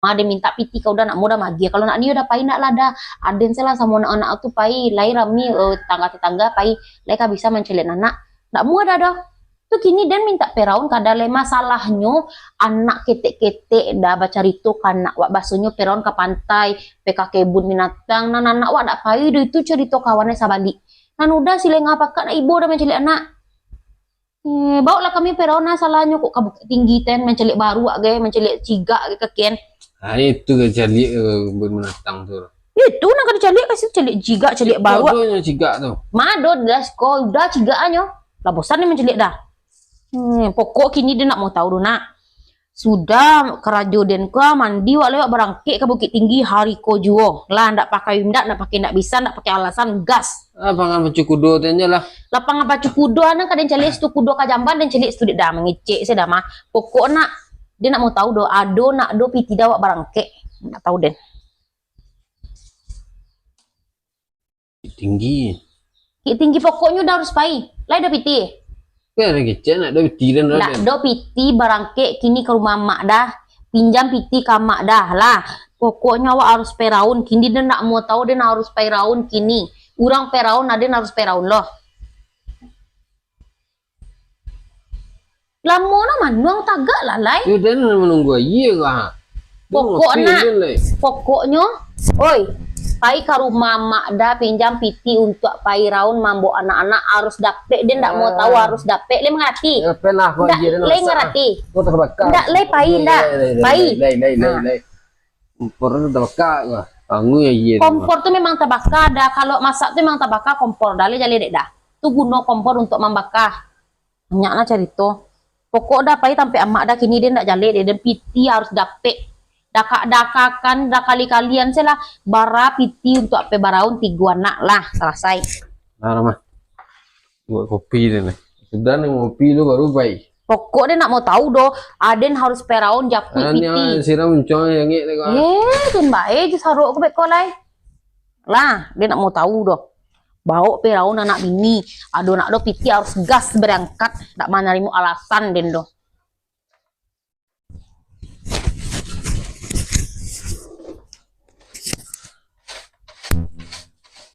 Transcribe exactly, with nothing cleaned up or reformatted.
Aden mintak piti ka uda, nak mudah magi. Kalau nak nio dah pai nak lah dah. Aden se lah samo anak-anak tu pai, lai rami, eh, tetangga-tetangga pai, lai ka bisa mancaliak anak. Nak mudah dah. Tu kini den mintak Firaun ka dalam. Masalahnyo, anak ketek-ketek dah bacarito ka anak wak, basonyo Firaun ka pantai, pai ka kebun binatang, nan anak wak dak pai doh. Itu carito kawan e sabalik. Nan uda si Lenga Pakak nak ibo dah mancaliak anak. Eh, baoklah kami Firaun, nah, salahnyo kok ka Bukittinggi ten, mancaliak baruak ge, mancaliak cigak ge kakian. Ah, itu ka caliak, eh, kebun binatang tu. Itu nan ka dicaliak, kasi caliak cigak, caliak baruak. Adonyo cigak tu. Mado dah ko, uda cigaknyo. Lah bosan ni mancaliak dah. Hmm, pokok kini dia nak mau tahu doh, nak. Sudah karajo den ko, mandi wak lewat barangkek ka Bukittinggi hari ko juo. Lah, ndak pakai indak, ndak pakai ndak bisa, ndak pakai alasan, gas. Lapangan pacu kudo tu je lah. Lapangan pacu kudo, anak ka den caliak situ, kudo ka jamban, den caliak situ, dek dah mangecek se dah mah. Pokok nak, dia nak mau tahu doh, ado nak do piti dah wak barangkek. Nak tahu den. Tinggi. Bukittinggi pokoknyo dah harus pai. Lai do piti. Kan kecek nak do piti dan Ndak do piti, barangkek kini ka rumah amak dah. Pinjam piti ka amak dah lah. Pokoknyo awak harus Firaun. Kini dia ndak mau tahu, dia nak harus Firaun kini. Urang Firaun, aden harus Firaun loh. Lamo nah manuang, tagak lah, Lai. Yo, dan menunggu aia kah? Pokok nak, pokoknyo, oi, pai ka rumah amak dah, pinjam piti untuak Firaun mambok anak-anak, harus dapek, den ndak mau tahu, harus dapek, lai mangarati? Ndak, lai ngarati? Ndak, lai pai, ndak. Pai. Lai, lai, lai, lai. Kompor tu tabaka kah? Angui aia tu. Kompor tu memang tabaka dah, kalau masak tu memang tabaka kompor dah, lai jaleh dek dah. Tu guno kompor untuak mambaka. Banyaklah carito. Pokok dah pai tampek amak dah, kini dia ndak jaleh deh, dan piti harus dapek. Dakak-dakakan, dakali-kalian se lah, bara piti untuak ape baraun tigo anak lah, salasai. Nah, Ramah. Buat kopi dia ni. Sudah ni kopi tu baru pai. Pokok dia nak mau tahu doh, aden harus Firaun japuik piti. Siram muncong yang ngek ni kau. Eh, tun bae je sarok ko beko lai. Lah, dia nak mau tahu doh. Baok Firaun anak bini, ado nak do piti harus gas berangkat, ndak manarimo alasan den doh.